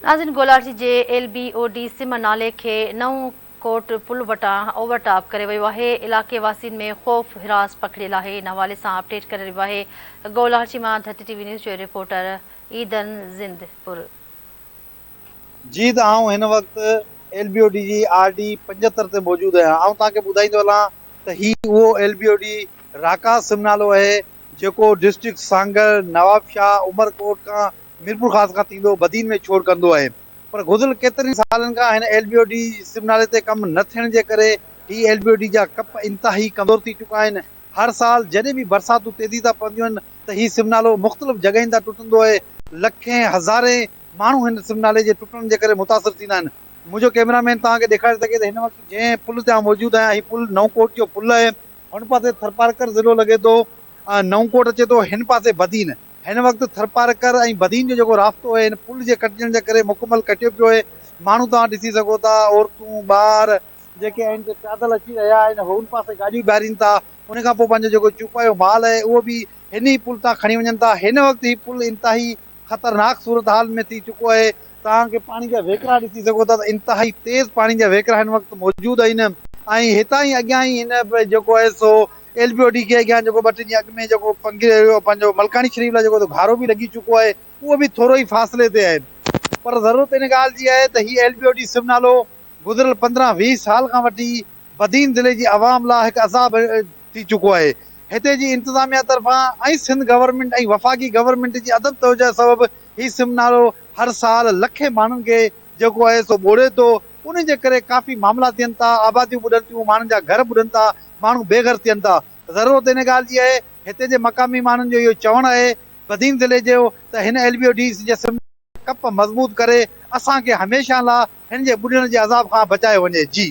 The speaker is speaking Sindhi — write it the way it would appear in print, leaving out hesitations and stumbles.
ناظرين گولاڙچي جي ايل بي او ڊي سم نالي کي نئون ڪوٽ پل وٽان اوور ٽاپ ڪري ويو آهي، علائقي واسين ۾ خوف هراس پکڙيل آهي، ان حوالي سان اپڊيٽ ڪري رهيو آهي گولاڙچي مان ڌرتي ٽي وي نيوز جو رپورٽر عيدن زند پور. جي ته آئون هن وقت ايل بي او ڊي جي آر ڊي 75 تي موجود آهيان آئون توهان کي ٻڌائيندو هلان ته هي اهو ايل بي او ڊي راڪاس سم نالو آهي جيڪو ڊسٽرڪٽ سانگهڙ، نوابشاهه، عمرڪوٽ کان ميرپورخاص کان ٿيندو بدين ۾ ڇوڙ ڪندو آهي پر گذريل ڪيترن ئي سالن کان هن ايل بي او ڊي سم نالي تي ڪم نه ٿيڻ جي ڪري هي ايل بي او ڊي جا ڪپ انتهائي ڪمزور ٿي چڪا آهن هر سال جڏهن به برساتون تيزي سان پونديون آهن ته هي سم نالو مختلف جڳهين تان ٽٽندو آهي لکين هزارين ماڻهو هن سم نالي جي ٽٽڻ جي ڪري متاثر ٿيندا آهن منهنجو ڪئميرا مين توهان کي ڏيکاري سگهي ته هن وقت جنهن پل تي آئون موجود آهيان هي پل نئون ڪوٽ جو پل آهي هن پاسي ٿرپارڪر ضلعو لڳي ٿو نئون ڪوٽ اچي ٿو هن پاسي بدين هن وقت ٿرپارڪر ۽ بدين جو جيڪو رابطو آهي هن پل جي ڪٽجڻ جي ڪري مڪمل ڪٽيو پيو آهي ماڻهو توهان ڏسي سگهو ٿا عورتون ٻار جيڪي آهن سي پيادل اچي رهيا آهن هن پاسي گاڏيون بيهارين ٿا ان کان پوء پنهنجو جيڪو چوپايو مال آهي اهو به هن ئي پل تان کڻي وڃن ٿا هن وقت هي پل انتهائي خطرناڪ صورتحال ۾ ٿي چڪو آهي، توهان کي پاڻي جا وهڪرا ڏسي سگهو ٿا ته انتهائي تيز پاڻي جا وهڪرا هن وقت موجود آهن ۽ هتان ئي اڳيان ئي هن جيڪو آهي سو ايل بي او ڊي کي اڳيان جيڪو ٻه ٽي ڏينهن اڳ ۾ جيڪو پنهنجو ملڪاڻي شريف لاء جيڪو گهارو به لڳي چڪو آهي اهو به ٿورو ئي فاصلي تي آهي پر ضرورت ان ڳالهه جي آهي ته هي ايل بي او ڊي سم نالو گذريل 15 20 سال کان وٺي بدين ضلعي جي عوام لاء هڪ عذاب ٿي چڪو آهي. هتي جي انتظاميا طرفان ۽ سنڌ گورنمينٽ ۽ وفاقي گورنمينٽ جي عدم توجهه سبب هي سم نالو هر سال لکين ماڻهن کي جيڪو آهي سو ٻوڙي ٿو ان جي ڪري ڪافي معاملا ٿين ٿا آباديون ٻڏن ٿيون ماڻهن جا گهر ٻڏن ٿا ماڻهو بي گهر ٿين ٿا ضرورت ان ڳالهه جي آهي هتي جي مقامي ماڻهن جو اهو چوڻ آهي بدين ضلعي جو ته هن ايل بي او ڊي جي سم ڪپ مضبوط ڪري اسان کي هميشه لا هن جي ٻڏڻ جي عذاب کان بچايو وڃي جي.